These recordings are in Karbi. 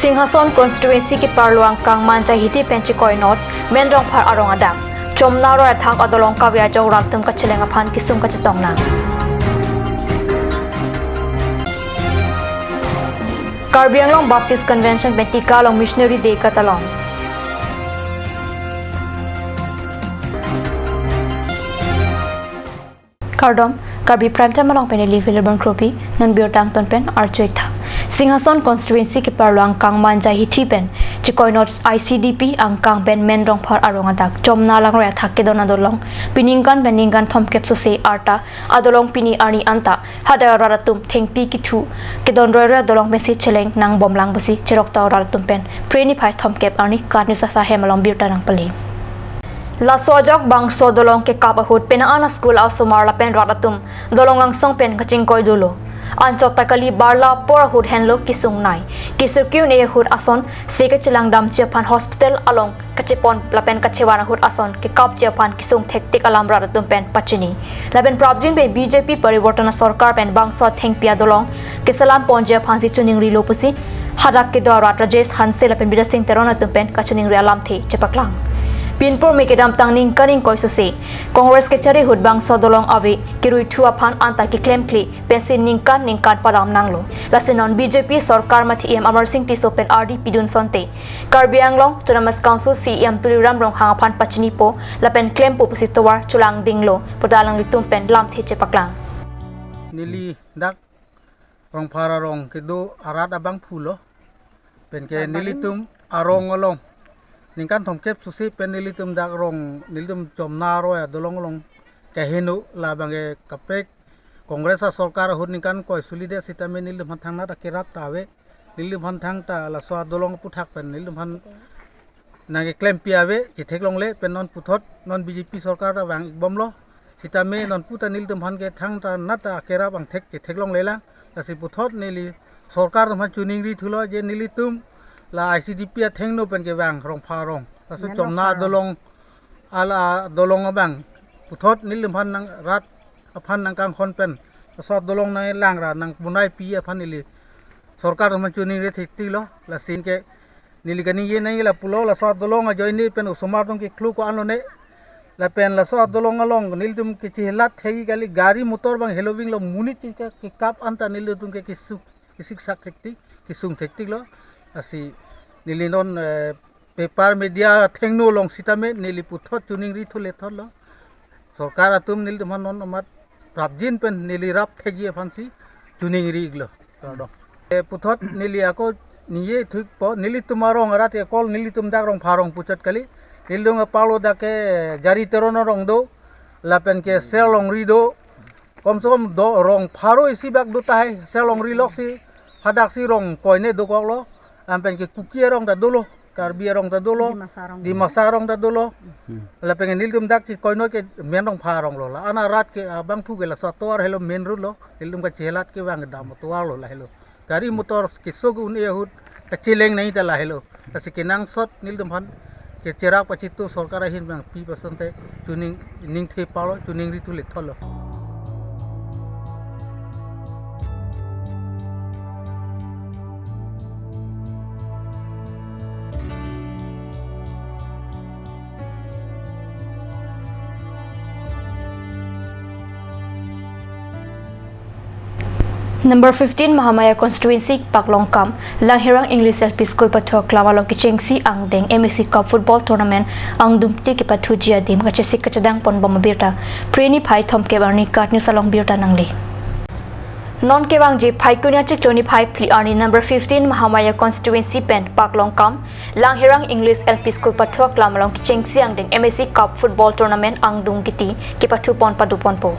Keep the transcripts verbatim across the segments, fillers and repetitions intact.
Singhason constituency keparlo angkang Manja Hithi pen chekoinot Men Rongphar arong adak. Chomna aroi athak adolong kave ajok rat atum kacheleng aphan kesung kachetong nang. Karbi Anglong Baptist Convention pen tika along missionary day katalon. Kardom, Karbi Prime Time along pen neli William Kropi, non birta angton pen arju-ik tha. Singhason constituency keparlo angkang Manja Hithi pen chekoinot I C D P angkang pen Men Rongphar arong adak. Chomna langroi athak kedon adolong, pini ningkan pen ningkan thomkep sose arta adolong pini arni anta hadak rat atum thengpi kethu kedon roiroi adolong pensi cheleng nangbomlang pusi cheroktok rat atum pen Phre niphai thomkep arni KAT News ahem along birta nangpale. Laso ajok bangso adolong kekap ahut penang an a-school a-osomar lapen rat atum dolong angsong pen kachingkoi dolo. Anchot ta kali, barla apor ahut henlo kesung nei. Keserkun e ahut ason se kachelang damji aphan hospital along kachepon lapen kachevan ahut ason kekapji aphan kesung thektik alam rat atum pen pachini. Lapen prapjin pen B J P pariborton asorkar pen bangso athengpi adolong keselam ponji aphansi choningrilo pusi hadak kedo arat Rajesh Hanse lapen Bidya Sing Teron atum pen kachiningri alamthe chepaklang. Pinpur me kedamtang ningkan ingkoi sose Congress kachari ahut bangso adolong ave keruithu aphan anta keklemkle pensi ningkan ningkan padam nanglo. Lasi non B J P sorkar mathe E M Amarsing Tisso pen ardi pidun asonte Karbi Anglong Autonomous Council C E M Tuliram Ronghang aphan pachinipo lapen klempo pusi tovar cholangdinglo pu ta alanglitum pen lamthe chepaklang. Neli dak Rongphar arong kedo arat abangphu lo. Penke nelitum arong along ningkan thomkep sose pen nelitum dak rong, nelitum Chomna aroi adolong along kaheno, labangke kaprek Congress asorkar ahut ningkan ingkoi sulidet sitame nelitum aphan thangnat akerap ta ave. Nelitum aphan thangta laso adolong aputhak pen nelitum aphan nangkeklempi ave, chetheklongle, pen non puthot non B J P sorkar ta vang-ikbomlo. Sitame non puta nelitum aphan ke thangta nat akerap angthek chetheklonglelang. Lasi puthot neli sorkar atum aphan choningri thulo je nelitum la I C D P athengno pen kevang Rongphar arong, laso Chomna arong, adolong, ala adolong abang puthot nelitum aphan nang rat aphan nangkanghon pen laso adolong nanglangra nangpunaipi aphan neli sorkar atum aphan choningri thektiklo. Lasi ke neli kaningje nangji lapulo, laso adolong ajoine pen osomar atum keklo ko-an lone. Lapen laso adolong along nelitum kechehelat thekji kali, gari motor abang helo vinglo, monit ke kekap anta nelitum ke kesuk kesiksak thektik, kesung thektiklo. Lasi neli non, eh, paper media athengno along sitame neli puthot choningri thule thotlo. Sorkar atum nelitum aphan non amat prapjin pen neli rap thekji aphansi choningri-iklo. Kardom. Eh, puthot neli ako ningje thupo, nelitum arong arat ke kol nelitum dak Rongphar arong puchot kali. Nelitum apalo dak ke Jari Teron arong do, lapen ke Ser Longri do, komse kom do rong pharo isi bak do tahai, Ser Longri loksi, hadaksi rong koine dokoklo, lapen ke Kuki arong ta dolo, Karbi arong ta dolo, Dimasa arong. Dimasa arong ta dolo. Hmm. Lapen ke nelitum dak chekoinot ke Men Rongphar arong lo, la-an arat ke abangphu ke laso atovar helo main road lo, nelitum kachelat kevang kedam atovar lo la helo. Gari motor kesok un-e ahut kacheleng nangji ta la helo. Lasi kenangsot nelitum aphan kecherap kachitu sorkar ahin nangpipo asonte choning ningthe palo, choningri thule thotlo. Number fifteen Mahamaya constituency Paklongkam, Langherang English L P School pathu aklam along kechengsi angdeng M A C Cup Football Tournament angdungti kepathuji adim kachesik kachedang ponbom abirta Phre niphai thomkep arni KAT News along birta nangle. Non kevangji Phaikuni achiklo niphai phli arni number fifteen Mahamaya constituency pen Paklongkam, Langherang English L P School pathu aklam along kechengsi angdeng M A C Cup Football Tournament angdung kiti kepathu pon padu ponpo.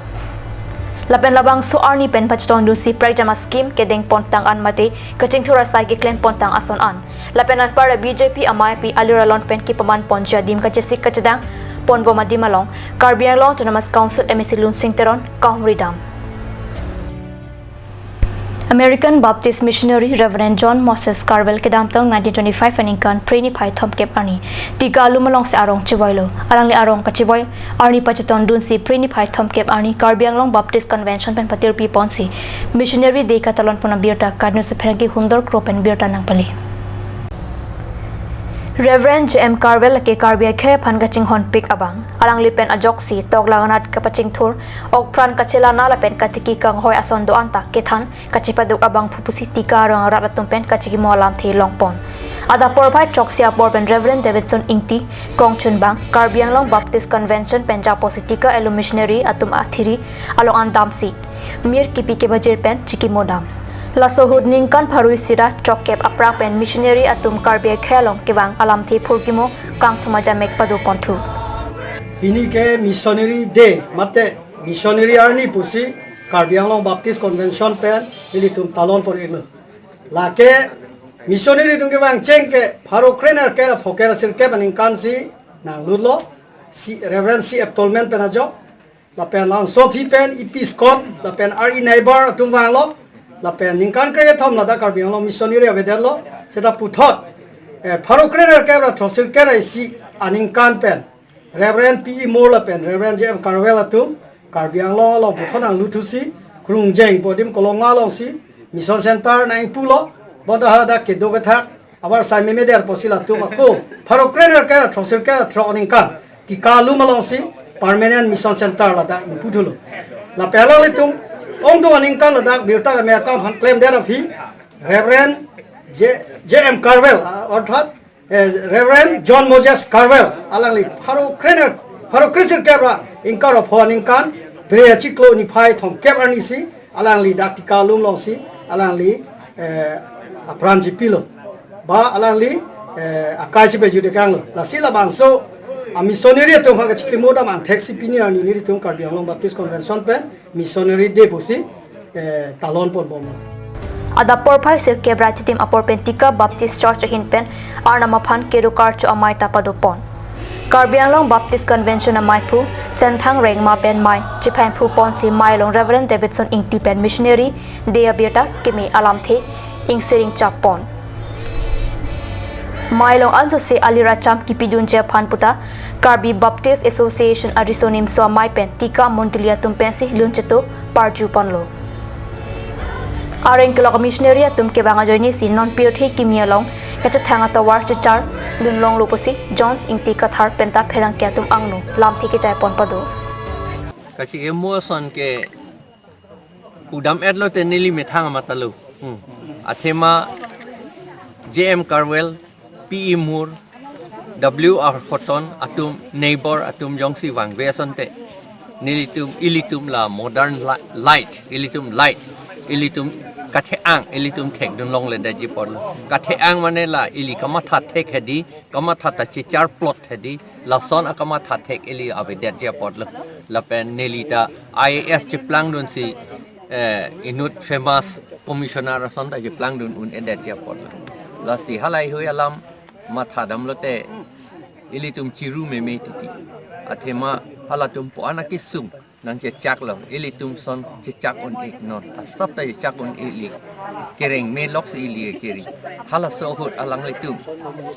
Lapen labangso arni pen pachetongdunsi prekjam a-scheme kedeng pontang an mate kachingthur asai keklem pontang ason an. Lapen anparta B J P amei api aliralon pen kepaman ponji adim kachesik kachedang ponbom adim along Karbi Anglong Autonomous Council M A C Lunsing Teron kahumri dam. American Baptist Missionary Reverend John Moses Carvell kedamtang nineteen twenty-five aningkan Phre niphai thomkep arni Tiga alum alongsi arong chevoilo. Alangli arong kachevoi arni pachetongdunsi Phre niphai thomkep arni Karbi Anglong Baptist Convention pen patirpi ponsi Missionary Day katalon pon abirta KAT News apherangke Hundor Kro pen birta nangpale. Reverend J M Karwel lake Karbi akhei aphan kachinghonpik abang. Alangli pen ajoksi toklang anat kapachingthur, okpran kachelana lapen katiki kanghoi ason do-an ta kethan kachepaduk abangphu pusi tika arong arat atum pen kachikimo alamthe longpon. Adap porphai throksi apor pen Reverend Davidson Ingti, kongchunbang, Karbi Anglong Baptist Convention pen japosi tika elo missionary atum athiri along an damsi mir kipi kebajir pen chikimo dam. Laso ahut ningkan pharo isi ra throkkep aphrang pen missionary atum Karbi akhei along kevang alamthe phurkimo kangthum ajamek padoponthu. Pini ke Missionary Day, mate Missionary arni pusi Karbi Anglong Baptist Convention pen ilitum talon pon-iklo. Lake missionary atum kevangcheng ke pharo krenerkep ra phongokep ra sirkep aningkan si nanglutlo, si Reverend C F Tolman pen ajok, lapen labangso aphi pen E P Scott, lapen R E Neighbor atum vanglo, lapen ningkan krekethom ladak Karbi Anglong missionary avedetlo, seta puthot, eh, pharo krenerkep ra throksi kre-isi aningkan pen Reverend P E Moore lapen Reverend J M Karwel atum Karbi Anglong along puthot nangluthusi, Krungjeng pu adim Kolonga alongsi Mission Center nangpulo, bonta hadak kedo kethak avarsai memeder pusi latum ako pharo krenerkep ra throksi kre-isi aningkan tika alum alongsi permanent Mission Center ladak ingputhulo. Lapen alanglitum ongdung aningkan ladak birta keme akam aphan klemdet aphi Reverend J, J M Karwel, ah, orthat, eh, Reverend John Moses Karwel, alangli pharo krener, pharo kre-isi sirkep ra ingkar ra pho aningkan, Phre achiklo niphai thomkep arni si alangli dak tika alum alongsi alangli, eh, apran chipilo. Ba alangli, eh, akai si pejut-ik tanglo. Lasi labangso a missionary atum aphan kachikimo dam angthek si pini arni nelitum Karbi Anglong Baptist Convention pen Missionary Day pusi, eh, talon ponbomlo. Adap porphai sirkep ra chitim apor pen tika Baptist Church ahin pen Arnam aphan keru karcho amei ta padopon. Karbi Anglong Baptist Convention ameiphu Senthang Rengma pen mei chephamphu ponsi mei along Reverend Davidson Ingti pen Missionary Day abirta keme alamthe ingsiring chap pon. Mei along ansose alir acham kipidunji aphan puta Karbi Baptist Association ariso nimso amei pen tika mondoli atum pensi lun cheto parju ponlo. Areng kelok missionary atum kevang ajoine si non pirthe kimi along kachethang atovar chechardun longlo pusi Jones Ingti Kathar penta pherangke atum angno lamthe kechai pon pado. Kachikimo ason ke pudam-etlo te neli methang amatlo. Hmm. Athema J M Karwel, P E Moore, W R Horton atum, Neighbor atum jongsi vangve asonte nelitum, ilitum la modern li-, light, ilitum light, ilitum kathe-ang, ilitum thekdun longledetji apotlo. Kathe-ang mane la ili kamatha thek hedi, kamatha ta chechar plot hedi, lason akamatha thek ili avedetji apotlo. Lapen neli ta I A S cheplangdunsi, eh, inut famous commissioner ason ta cheplangdun un-edetji apotlo. Lasi halahei alam mathadamlote ilitum chiru meme titi. Athema halatum po-an akesung nangchechaklo, ilitum son chechak un-ik non. Asap ta chechak un-ikli. Kereng me loksi ili keri. Halaso ahut alanglitum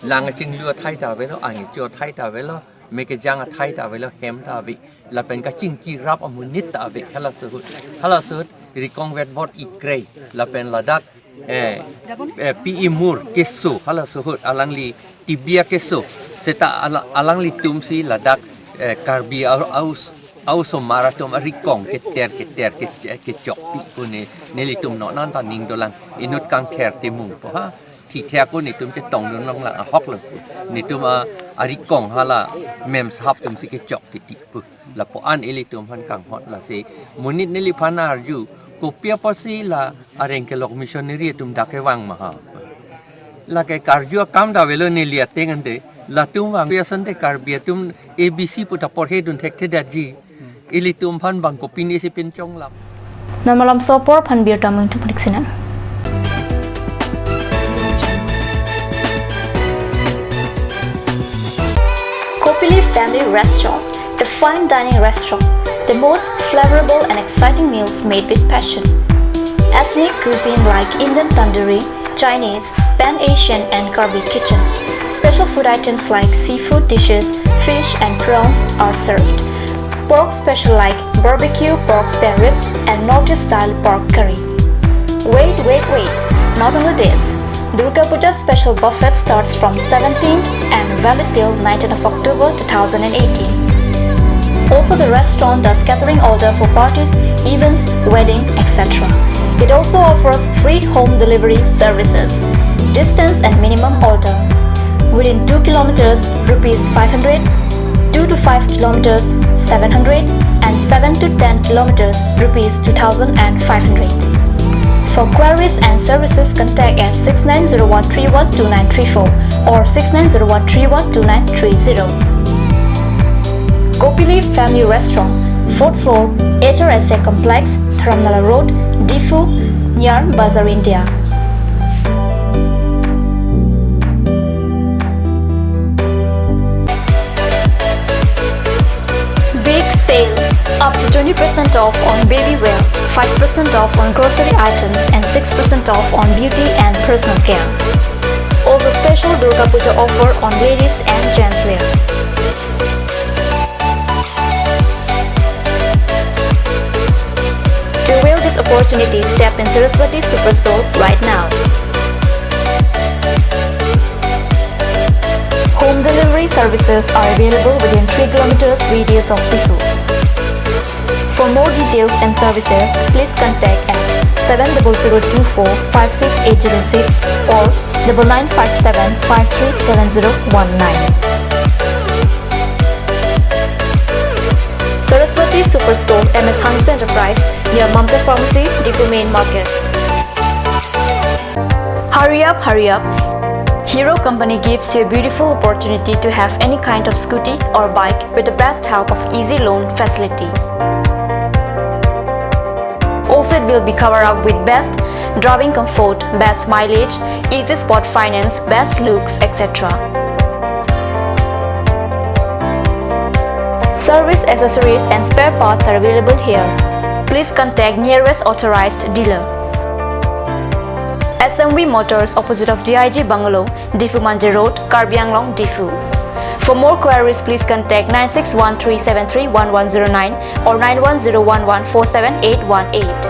lang kachinglu athai ta avelo, angkecho athai ta avelo, me kejang athai ta avelo, hem ta ave. Lapen kachingki rap amonit ta ave. Halaso ahut, halaso ahut rikong vetvot ikrei. Lapen ladak, eh, eh, P E Moore keso, halaso ahut alangli tibia keso. Seta ala-, alanglitumsi ladak, eh, Karbi au-, aus-, aosomar atum arikong keter keter ke-, kechokpi pu ne, nelitum non anta ning dolang, inut kangther timung pu ha. Thithe ako netum chetongdun longlang ahoklo. Netum a, arikong hala mem sahab atumsi kechok titi pu. Lapu-an ilitum aphan kanghon lasi monit neliphan arju, kopi apotsi la areng kelok missionary atum dak kevang ma ha. Lake karju akam ta avelo neli ateng ante, latum vangve asonte Karbi atum A B C pu ta porhedun thekthedetji. Ilitum aphan bang kopine si pinchonglam. Non malam sopor aphan birta mung thuplik sinem. Kopili Family Restaurant, a fine dining restaurant, the most flavorable and exciting meals made with passion. Ethnic cuisine like Indian tandoori, Chinese, Pan-Asian and Karbi kitchen. Special food items like seafood dishes, fish and prawns are served. Pork special like barbecue pork spare ribs and Northeast style pork curry. Wait, wait, wait! Not only this, Durga Puja special buffet starts from seventeenth and valid till nineteenth of October two thousand eighteen. Also, the restaurant does catering order for parties, events, wedding, et cetera. It also offers free home delivery services. Distance and minimum order: within two kilometers, rupees five hundred, two to five kilometers, seven hundred, and seven to ten kilometers, rupees two thousand five hundred. For queries and services, contact at six nine zero one three one two nine three four or six nine zero one three one two nine three zero. Kopili Family Restaurant, fourth floor, H R S A Complex, Dharamnala Road, Diphu, near Bazaar India. Big sale! Up to twenty percent off on baby wear, five percent off on grocery items, and six percent off on beauty and personal care. Also, special Durga Puja offer on ladies and gents wear. To avail this opportunity, step in Saraswati Superstore right now. Home delivery services are available within three kilometers radius of Diphu. For more details and services, please contact at seven double zero two four five six eight zero six or double nine five seven five three seven zero one nine. Saraswati Superstore, M S Hanse Enterprise, near Mamta Pharmacy, Diphu Main Market. Hurry up, hurry up. Hero Company gives you a beautiful opportunity to have any kind of scooty or bike with the best help of easy loan facility. Also, it will be covered up with best driving comfort, best mileage, easy spot finance, best looks, et cetera. Service accessories and spare parts are available here. Please contact nearest authorized dealer. S M V Motors, opposite of D I G Bungalow, Diphu Manje Road, Karbi Anglong, Diphu. For more queries, please contact nine six one three seven three one one zero nine or nine one zero one one four seven eight one eight.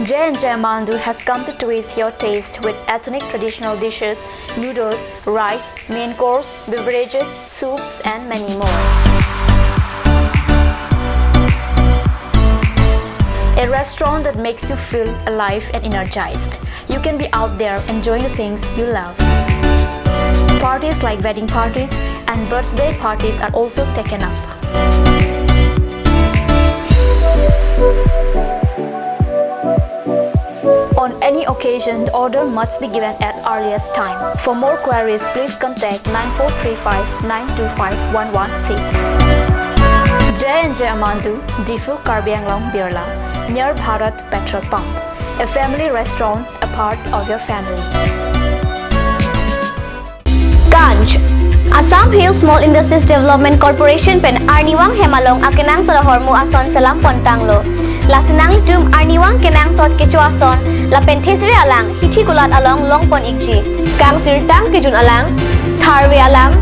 J and J Amandu has come to twist your taste with ethnic traditional dishes, noodles, rice, main course, beverages, soups, and many more. A restaurant that makes you feel alive and energized. You can be out there enjoying the things you love. Parties like wedding parties and birthday parties are also taken up. On any occasion, the order must be given at earliest time. For more queries, please contact nine four three five nine two five one one six. J and J Amandu, Diphu, Karbi Anglong, Birla, near Bharat Petrol Pump. A family restaurant, a part of your family. Ganj. Assam Hill Small Industries Development Corporation pen arnivang hem along akenangsot ahormu ason selam pontanglo. Lasi nanglitum arnivang kenangsot kecho ason lapen thesere alang hithi kulat along longpon ikji. Kangsirtang kejun alang, tharve alang,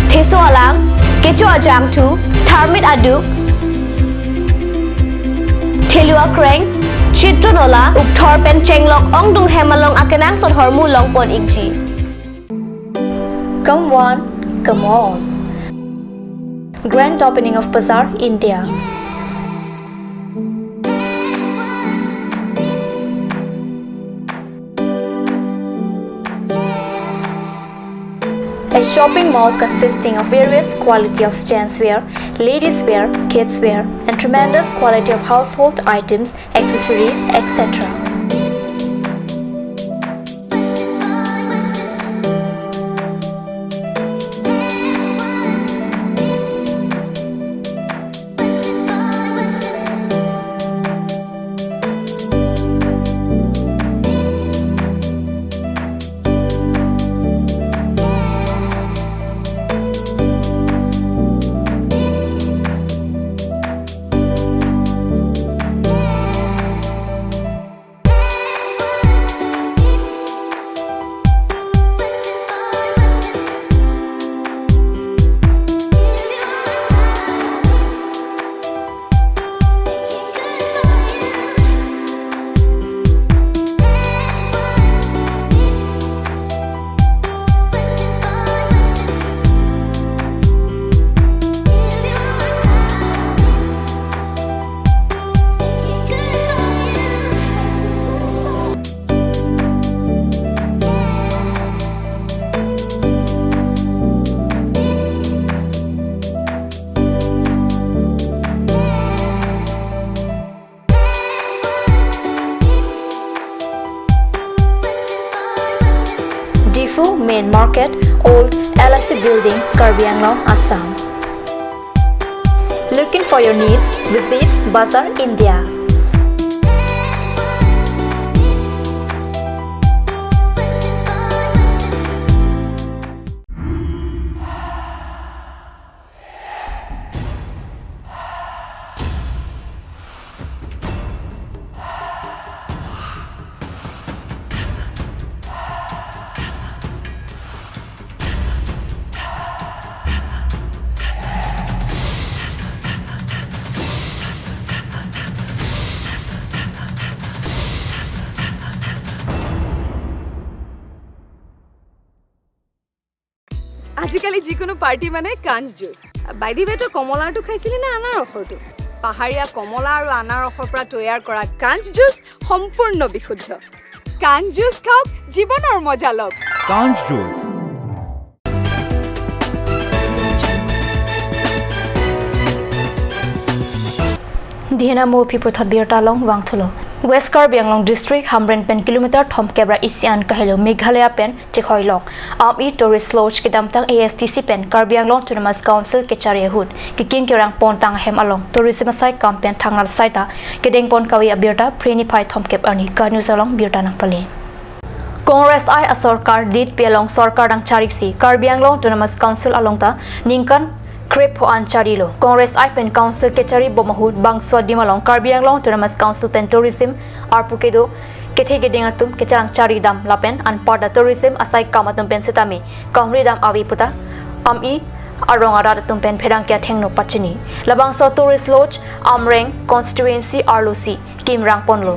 theso alang, kecho ajangthu, tharmit aduk, thelu akreng, chitro nola, ukthor pen chenglok ongdung hem along akenangsot ahormu longpon ikji. Come one, come all. Grand opening of Bazaar, India. A shopping mall consisting of various quality of gents wear, ladies wear, kids wear, and tremendous quality of household items, accessories, et cetera. Main Market, Old L I C Building, Karbi Anglong, Assam. Looking for your needs? Visit Bazar India. আজিকালি যিকোনো পাৰ্টি মানে কাঞ্চ জুচ। বাইদি বেটো কমলাৰটো খাইছিলে নে আনাৰসৰটো? পাহাৰীয়া কমলা আৰু আনাৰসৰ পৰা তৈয়াৰ কৰা কাঞ্চ জুচ সম্পূৰ্ণ বিশুদ্ধ। কাঞ্চ জুচ খাওক, জীৱনৰ মজা লওক। Kanj Juice. Dihena mo phiputhot birta along vangthulo. West Karbi Anglong District Hamren pen kilometer thomkep ra isi an kahelo Meghalaya pen chekhoi long Am-i Tourist Lodge kedamtang A S D C pen Karbi Anglong Autonomous Council kechari ahut kekim kerang pontang ahem along tourism asai kam pen thangnat saita kedengpon kave abirta Phre niphai thomkep arni KANUS along birta nangpale. Congress I asorkar ditpi along sorkar nangchariksi Karbi Anglong Autonomous Council along ta ningkan krepho an charilo. Congress I pen Council kechari bom ahut bangso adim along Karbi Anglong Autonomous Council pen tourism arpu kedo kethe keding atum kecharang chari dam lapen anparta tourism asai kam atum pen sitame kahumri dam ave puta Am-i arong arat atum pen pherangke athengno pachini. Labangso Tourist Lodge Amreng constituency arlosi kim rangponlo.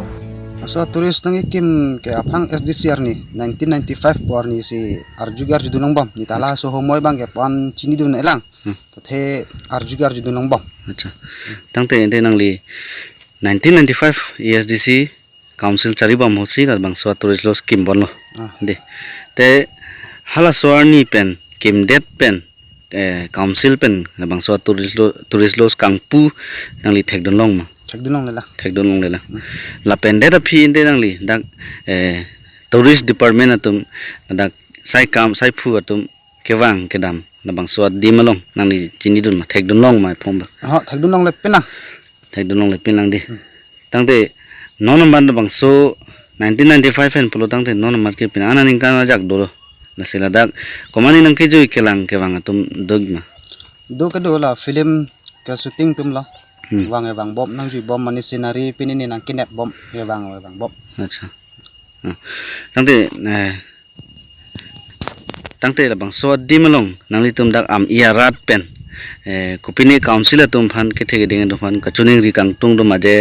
Laso tourist nangkekim ke aphrang S D C arni nineteen ninety-five pu arni si arju ke arjudun longbom. Neta laso homoi abang ke pan chinidun elang. Hmm. Athe arju ke arjudun longbom. Acha. Tangte ente nangli nineteen ninety-five A S D C Council charibom ahutsi labangso Tourist Lodge kimponlo. Ah. De. Te halaso arni pen kimdet pen eh, Council pen labangso Tourist Lo-, Tourist Lodge kangpu nangli thekdun long ma? Thekdun longle lang. Thekdun longle lang. Hmm. Lapen det aphi ente nangli dak, eh, Tourist Department atum dak sai kam saiphu atum kevang kedam labangso adim along nangli chinidun ma, thekdun long ma ephong ba? Aha, thekdun longle pinang. Thekdun longle pinang di. Hmm. Tangte non amat labangso nineteen ninety-five pen pulo tangte non amat ke pini aningkan ajak dolo. Lasi ladak komatne nangkejui kelang kevang atum do ma? Do kedo la film ke shooting atum lo. Hmm. Vang e vangbom nangjui bom mane scenery pini ne nangkenep bom e vang e vangbom. Acha. Ah. Tangte, eh, tangte labangso adim along nanglitum dak Am-i arat pen, eh, kopine Council atum aphan kethe keding atum aphan kachiningri kangtung do ma je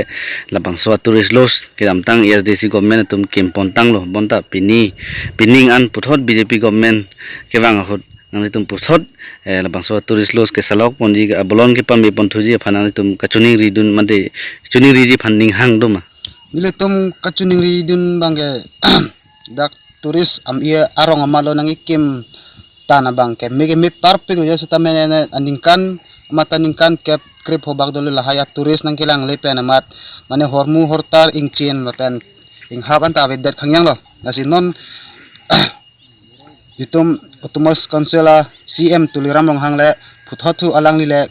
labangso Tourist Lodge kedamtang A S D C government atum kimpontanglo bonta pini pining an puthot B J P government kevang ahut nanglitum puthot, eh, labangso Tourist Lodge ke salok ponji ke abolon kepame ponthuji aphan nanglitum kachiningridun mate chiningriji aphan ning hang do ma? Nelitum kachiningridun abang ke dak tourist Am-i arong amatlo nangkekim tan abang ke me ke me parpik lo ya seta mene aningkan amat aningkan kep krepho bak dolo lahai a tourist nangkelang le pen amat mane hormu hortar ingchin lapen inghap anta avedet khangjang lo. Lasi non itum Autonomous Council a C M Tuliram Ronghang le puthot thu alangli le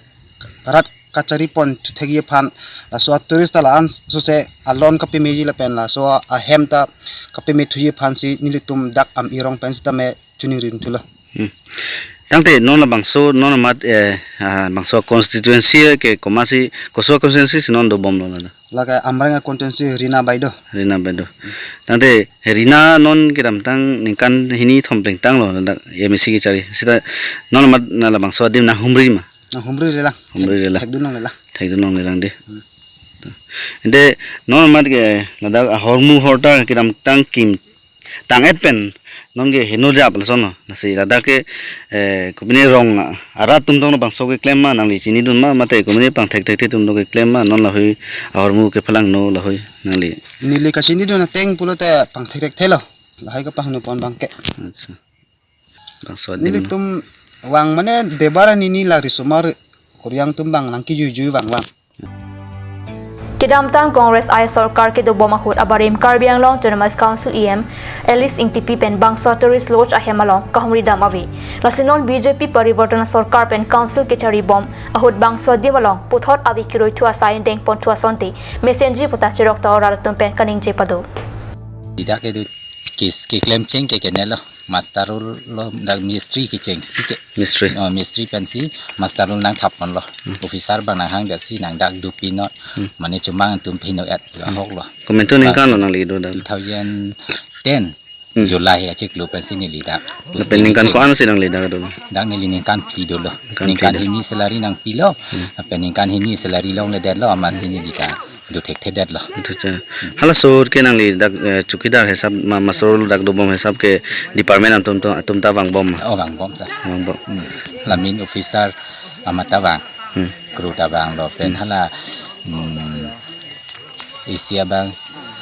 rat kachari pon thu thekji aphan laso a tourist ta la-an sose alon kapemeji lapen laso ahem ta kapeme thuji aphan si nelitum dak Am-i arong pen sitame chiningri thulo. Hmm. Tangte non labangso non amat, eh, ah, bangso constituency ke komatsi koso constituency si non dobomlo la? Lake Amreng a constituency Rina Baido. Rina Baido. Tangte Rina non kedamtang ningkan hini thom plengtanglo dak M A C kechari. Seta non amat na labangso adim nanghumri ma? Nanghumri le lang. Humri le lang. Thekdun longle lang. Thekdun longle lang de. Hmm. Ente non amat ke ladak ahormu hortar kedamtang kim tang-et pen non ke heno jap lason lo. Lasi ladak ke, eh, kopine rong arat atum tong labangso keklem ma nangli chinidun ma mate kopine pangthek thekthe atum tong keklem ma non lahei ahormu kepalangno lahei nangli? Neli kachinidun ateng pulote pangthek thekthe lo. Lahei kapangno pon abang ke. Acha. Bangso adim. Nelitum vang mane debar anini la risomar koryang atum abang nangkejuijui vangvang. Kedamtang Congress I sorkar kedobom ahut abarim Karbi Anglong Autonomous Council E M Alice Engtipi pen bangso Tourist Lodge ahem along kahumri dam ave. Lasi non B J P Parivartan sorkar pen council kecharibom ahut bangso adim along puthot ave kiroi thu asai dengpon thu asonte mesenji puta cherok ta orat atum pen kaningje pado. Idak edu kis keklem cheng ke kenelo. Master roll lo dak mistri kecheng si ke. Mistri. Oh, mistri pensi master roll nangthap ponlo. Hmm. Officer bang nanghang dasi nangdak dupi not. Hmm. Mane chomang atum phino et ahok lo. Komantu ningkan lo nangli do dak? Two thousand ten. Hmm. July achiklo pensi neli dak. Lapen ningkan ko-an si nangli dak do? Dak neli ningkan phli dolo. Ningkan phli. Ningkan hini salary nangpilo. Hmm. Lapen ningkan hini salary longledetlo amatsi neli dak do thekthedetlo. Acha, acha. Halaso ahut ke nangli dak, eh, chowkidar hisap ma, master roll dak dobom hisap ke department atum to, atum ta vangbom ma? Oh, vangbom sir. Vangbom. Hmm. La main officer amat ta vang. Hmm. Crew ta vanglo pen hala, hmm, A C abang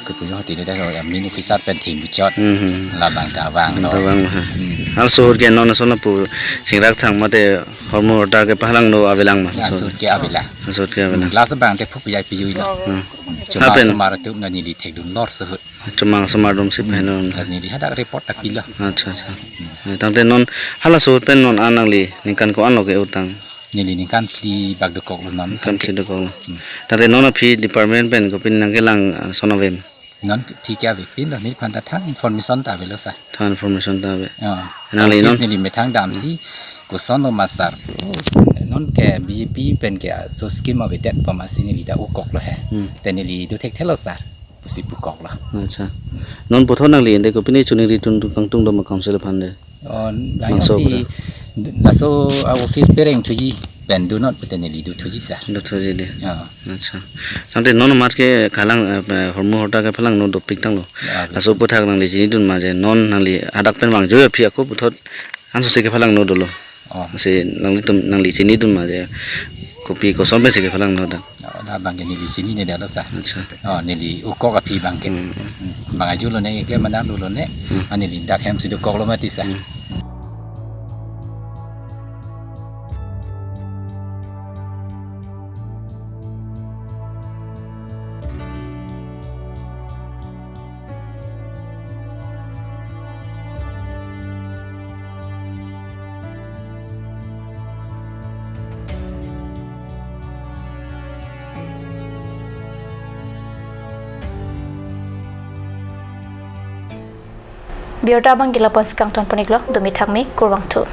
kepuyo hati de dak main officer pen thim bichot. Hmm, hmm. Labang ta vanglo. Labang ta vang, ha. Hmm. Halaso ahut ke non ason lapu chingrak thang mate hormu horta kepalangno avelang ma? Laso ahut ke avelang. Laso ahut ke avelang. Glass abang te phup yai piyui lo. Hmm. Chomang, hapen, osomar atum na neli thekdun lor ahut. Chomang osomar atum si, hmm, pen non. Neli hadak report ta pilo. Acha, acha. Hmm. Eh, tangte non halaso ahut pen non an nangli ningkan ko-an lo ke-o tang? Neli ningkan phli bak dokoklo non. Ningkan phli dokoklo. Hmm. Tangte non aphi department pen kopine nangkelang, ah, ason avem? Non aphi ke avepinlo, neliphan ta thang information ta avelo sir. Thang information ta ave. Ah. Nangli office non neli methang damsi, hmm, koson lo master. Oh, non ke B J P pen ke, ah, so scheme avedet pu amatsi neli ta okoklo he. Hmm. Te neli do thekthelo sir pusi pukoklo. Acha. Non puthot nangli ende kopine choningri tun tun kangtung do ma council aphan de? Oh, bangso si puthot. Laso, ah, office pereng thuji pen do not pute neli do thuji sir. Do thuji de. Ya. Acha. Tangte non amat ke kalang, eh, hormu horta kepalangno dopik tanglo. Ya, laso aphuthak nangli chinidun ma je non nangli hadak pen vangjo aphi ako puthot anso si kepalangno dolo? Oh. Si nanglitum, nangli chinidun ma je kopi koson pensi kepalangno dak? Oh, dak abang ke neli chininedetlo sir. Acha. Oh, neli okok aphi abang ke. Hmm. Hmm. Bang ajo lone, ekle manar lone. Hmm. Ah, neli dak hem si dokoklo mati sir. Hmm. Birta abang ke lapu-an si kangton pon-iklo, dumi thakmi, kurvangthu.